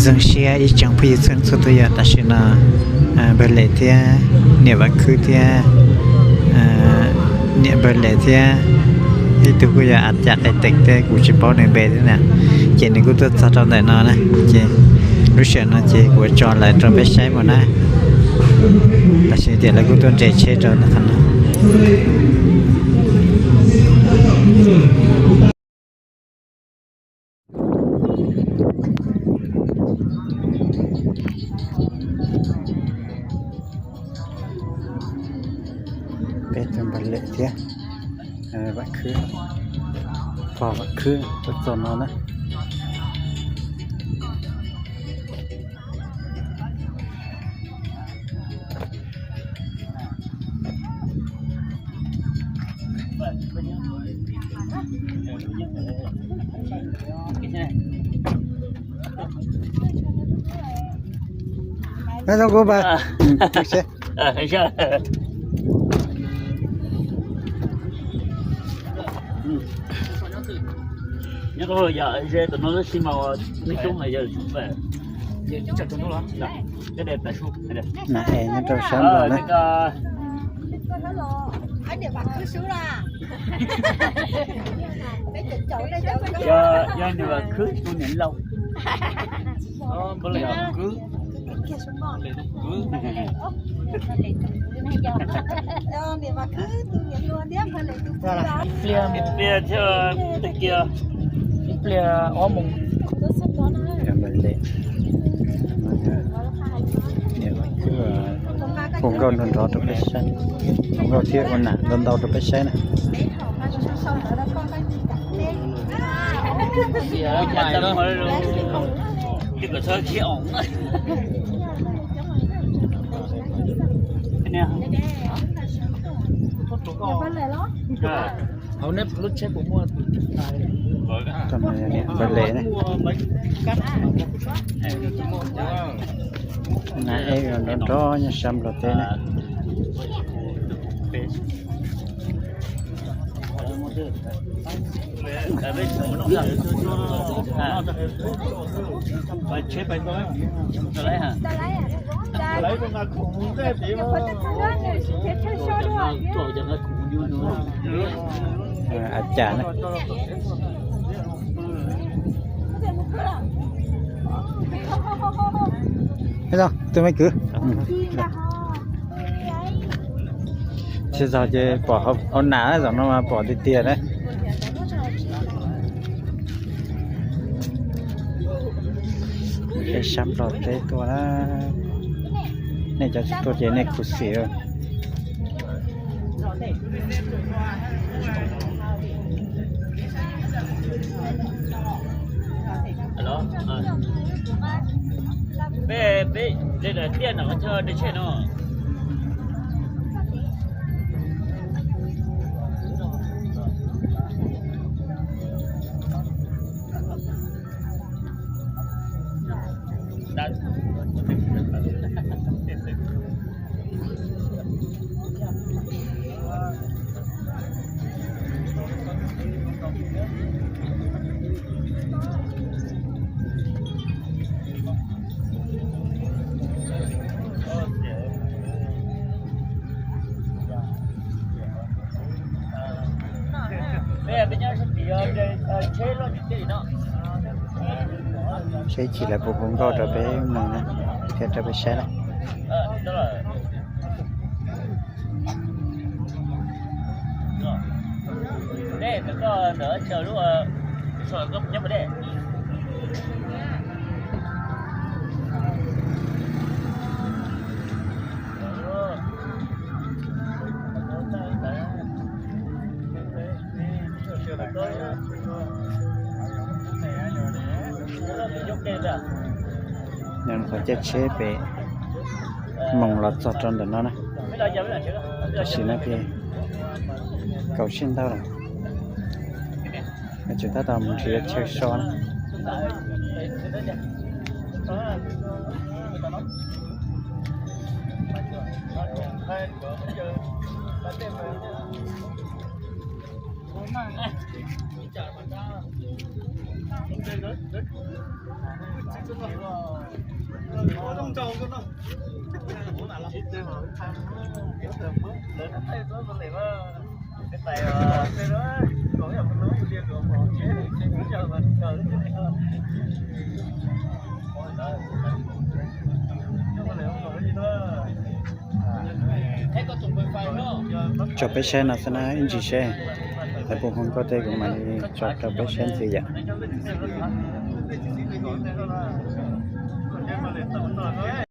Zoo siab ib tsoom phooj ywg txhua leej txhua tus yog tam sim no Npawg Lem thiab niam Vam Khwb thiab niam Npawg Lem thiab ib tug kuj yog a cas qe teem thiab kuv tsis paub nws npe thiab na. Ces nws kuj tuaj txog rau ntawm no na, ces lub sij hawm no ces kuv tso lawv rau peb saib mus na. Tam sim tias lawv kuj tuaj nres tsheb rau ntawm qhov no. Peb tus Npawg Lem thiab Vam Khwb, pog Vam Khwb tuaj txog no na. Nyob rau yam ze tus no xwb mas nej coob heev yog. Nyob rau sab nplog na. Yog nws khwb tus niam laus. Ib pliag thiab, ib pliag ob moos. Hu nkauj nrov nrov rau peb saib, hu nkauj thiab ua nam ntau ntau rau peb saib na. Npawg Lem na, na eb nrov nrov nyob sab Nplog teb na. A cas na. Hello, tus me kwv. Tsis txog ces pom hauv nas zaum no mas pom tiag tiag na. Peb sab Nplog teb tuaj na. Nej cov tsis tuaj ces nej khuv xim. Peb, peb, tiaj no, Tsheb chim lawv puv hu nkauj rau peb mloog na, thiab rau peb saib na. Nws qhov caij tsheb pem Moos los txog rau ntawm no na. Tam sim no ces kaum tsib ntawd lawm, tseem tab tom mus nrhiav chaw so na. Tso peb saib no xwb na, ib ntsis seb. Lawv puas hu nkauj tej kuv mam li tso rau peb saib ntxiv yom.